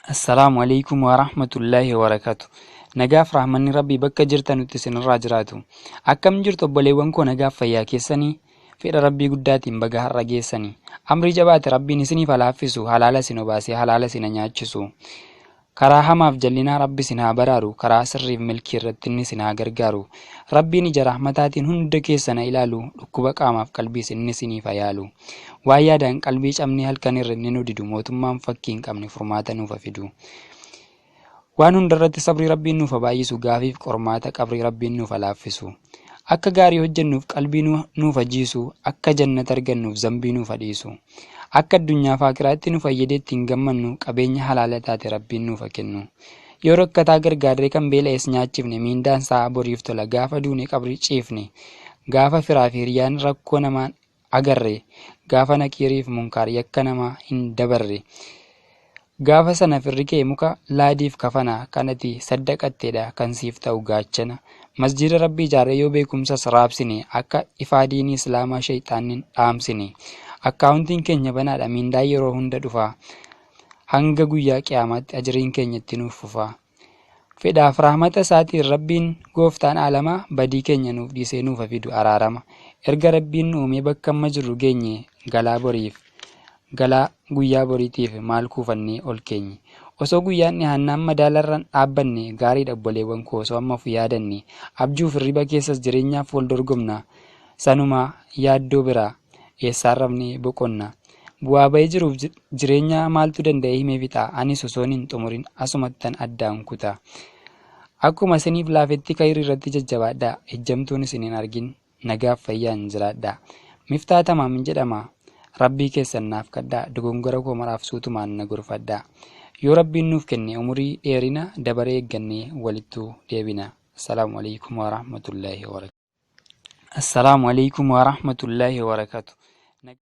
Assalaamu alaikum warahmatullaahi wabarakaatu. Nagaaf rahmanni Rabbii bakka jirtanutti isinirraa jiraatu. Akkam jirtu obboleewwan koo, nagaaf fayyaa keessanii? Fedha Rabbii guddaatiin baga har'a geessanii. Amrii jabaate Rabbiin isiniif haa laaffisu, halaala isin obaasee halaala isin haa nyaachisu. Karaa hamaaf jallinaa Rabbi isin haa baraaru, karaa sirriif milkii irratti inni isin haa gargaaru. Rabbiin ija rahmataatiin hunda keessan haa ilaalu, dhukkuba qaamaaf qalbiis inni isiniif haa yaalu. Waan yaadaan qalbii cabnee halkan hirribni nu didu, mootummaan fakkii hin qabne furmaata nuuf haa fidu. Waan hundarratti sabrii Rabbiin nuuf haa baay'isu, gaafiif qormaata qabrii Rabbiin nuuf haa laaffisu. Akka gaarii hojjennuuf qalbii nuuf haa jiisu, akka jannata argannuuf zambii nuuf haa dhiisu. Akka addunyaaf aakiraatti nu fayyadee ittiin gammannu qabeenya halaala taate Rabbiin nuuf haa kennu. Yoo rakkataa gargaarree kan beela'es nyaachifne, miindaan isaa boriif tola gaafa duune qabrii ciifne. Gaafa firaa fi hiriyaan rakkoo namaan agarre, gaafa nakiiriif munkaar yakka namaa hin dabarre. Gaafa sana firri kee muka laadiif kafana, kan ati saddaqatteedha kan siif ta'u gaachana. Masjiida Rabbii ijaarree yoo beekumsas raabsine, akka ifaa diinii Islaamaa sheyxaannin dhaamsine. Akkaawuntiin keenya banaadha, miindaan yeroo hunda dhufa. Hanga guyyaa qiyaamaatti ajriin keenya itti nuuf fufa. Fedhaaf rahmata isaatiin Rabbiin gooftaan aalamaa badii keenya nuuf dhiisee nuuf haa fidu araarama. Erga Rabbiin nu uumee bakka amma jirru geenye, galaa boriif galaa guyyaa boriitiif maal kuufannee ol keenye? Osoo guyyaan dhihaannaan madaalarran dhaabbanne gaariidha obboleewwan koo, osoo amma of yaadanne. Abjuuf hirriba keessas jireenyaaf wal dorgomna, sanumaa yaaddoo biraa eessaan rafnee boqonna? Bu'aa ba'ii jiruuf jireenyaa maaltu danda'ee himee fixa? Anis osoon hin xumurin asumattan addaan kuta. Akkuma isiniif laafetti kayrii irratti jajjabaadhaa. Ejjamtuun isin hin argin. Nagaaf fayyaan jiraadhaa. Miftaa Tamaamin jedhama. Rabbii keessan naaf kadhaa. Dogongora koo maraaf suutumaan na gorfadhaa. Yoo Rabbiin nuuf kenne umurii dheerina, dabaree eeggannee walittuu deebina. Assalaamu alaikum warahmatullaahi wabarakatuh. Assalaamu alaikum warahmatullaahi wabarakatuh.